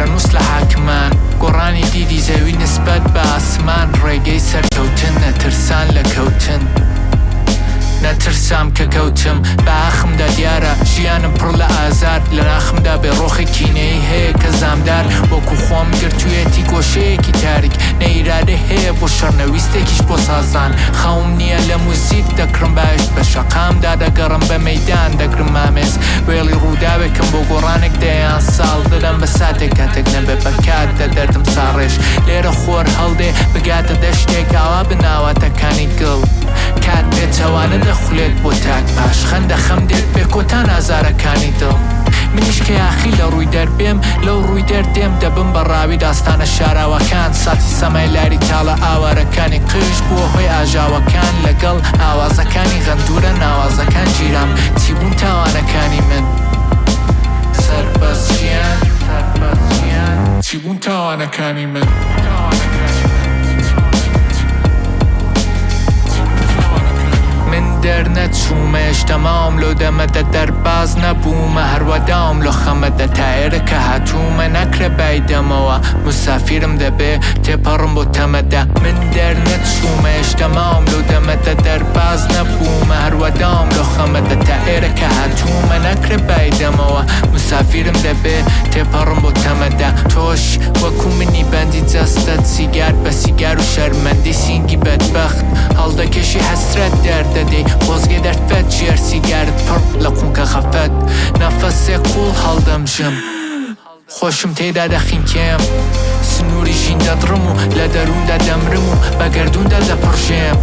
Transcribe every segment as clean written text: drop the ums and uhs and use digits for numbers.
چارەنووس لە حاکمان، گۆڕانی دیدی زەوی نسبەت بە ئاسمان، ڕێگەی سەرکەوتن، نەترسان لە کەوتن. نەترسام کە کەوتم، بە ئاخمدا دیارە، ژیانم پڕ لە ئازار، لە ناخمدا بێ ڕۆخێک کینەیی هەیە کە زامدار، وەکو خۆم گرتوویەتی گۆشەیەکی تاریک، نە ئیرادەی هەیە بۆ شەڕ نە ویستێکیش بۆ سازان، خەوم نییە لە موزیک دەکڕم بەهەشت بە شەقامدا دەگەڕم بە مەیدان دەگرم ئامێز وێڵی ڕووداوێکم بۆ گۆڕانێک دەیان ساڵ دەدەم بە ساتێک کاتێک نەبێ بە کات دە دەردم ساڕێژ لێرە خۆر هەڵدێ بگاتە دەشتێک ئاوا بن ئاواتەکانی گڵ کات پێچەوانە دەخولێت بۆ تاک پاش خەندە خەم دێت بێ کۆتان ئازارەکانی دڵ منیش کە یاخی لە ڕووی دەربێم لەو ڕووی دەردێم دەبم بە ڕاوی داستانە شاراوەکان ساتی سەمای لاری تاڵە ئاوارەکانی قژ بووە هۆی ئاژاوەکان لەگەڵ ئاوازەکانی غەندورە ناوازەکان گیرام چی بوون تاوانەکانی من سەربەست ژیان چی بوون تاوانەکانی من. من دەرنەچوومە هێشتا ماوم لەو دەمەدا دەرباز نەبوومە هەروا داوم لۆ خەمەدا تا ئێرە کە هاتوومە ناکرێ بایدەمەوە موسافیرم دەبێ تێپەڕم بۆ تەمەدا من دەرنەچوومە هێشتا ماوم لەو دەمەدا دەرباز نەبوومە هەروا داوم لۆ خەمەدا تا ئێرە کە هاتوومە ناکرێ بایدەمەوە موسافیرم دەبێ تێپەڕم بۆ تەمەدا تۆش وەکو منی بەندی جەستەت سیگار بە سیگار و شەرمەندی سینگی بەدبەخت هەڵدەکێشی حەسرەت دەردەدەی خۆزگەی دەرفەت ژێر سیگارت پڕ لە قونکە خەفەت نەفەسێک قوڵ هەڵدەمژم خۆشم تێیدا دەخنکێم سنوری ژین دەدڕم و لە دەروندا دەمرم و بە گەردوندا دەپڕژێم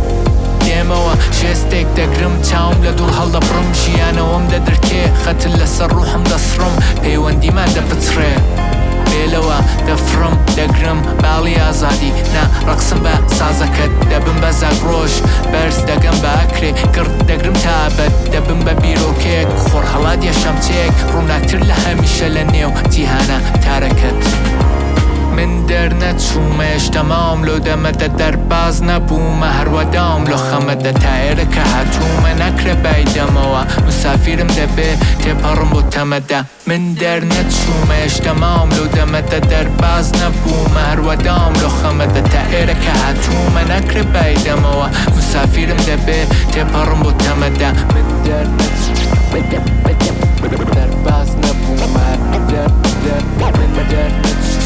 دێمەوە ژێستێک دەگرم چاوم لە دوڕ هەڵدەبڕم ژیانەوەم دەدرکێ خەتت لەسەر ڕوحم دەسڕم پەیوەندیمان دەپچڕێ بێلەوە دەفڕم دەگرم باڵی ئازادی نا ڕەقسم بە سازەکەت دەبم بە زاگرۆش بەرز دەگەم بە ئاکرێ گڕ دەگرم تا ئەبەد دەبم بە بیرۆکەیەک خۆرهەڵات یا شەمچەیەک ڕووناکتر لە هەمیشە لە نێو جیهانە تارەکەت. من دەرنەچوومە هێشتا ماوم لەو دەمەدا دەرباز نەبوومە هەروا داوم لۆ خەمەدا تا ئێرە کە هاتوومە ناکرێ بایدەمەوە موسافیرم دەبێ تێپەڕم بۆ تەمەدا. من دەرنەچوومە هێشتا ماوم لەو دەمەدا دەرباز نەبوومە هەروا داوم لەو خەمەدا تا ئێرە کە هاتوومە ناکرێ بایدەمەوە موسافیرم دەبێ تێپەڕم بۆ تەمەدا من دەرنەچوومە دەرباز نەبوومە من دەرنەچوومە.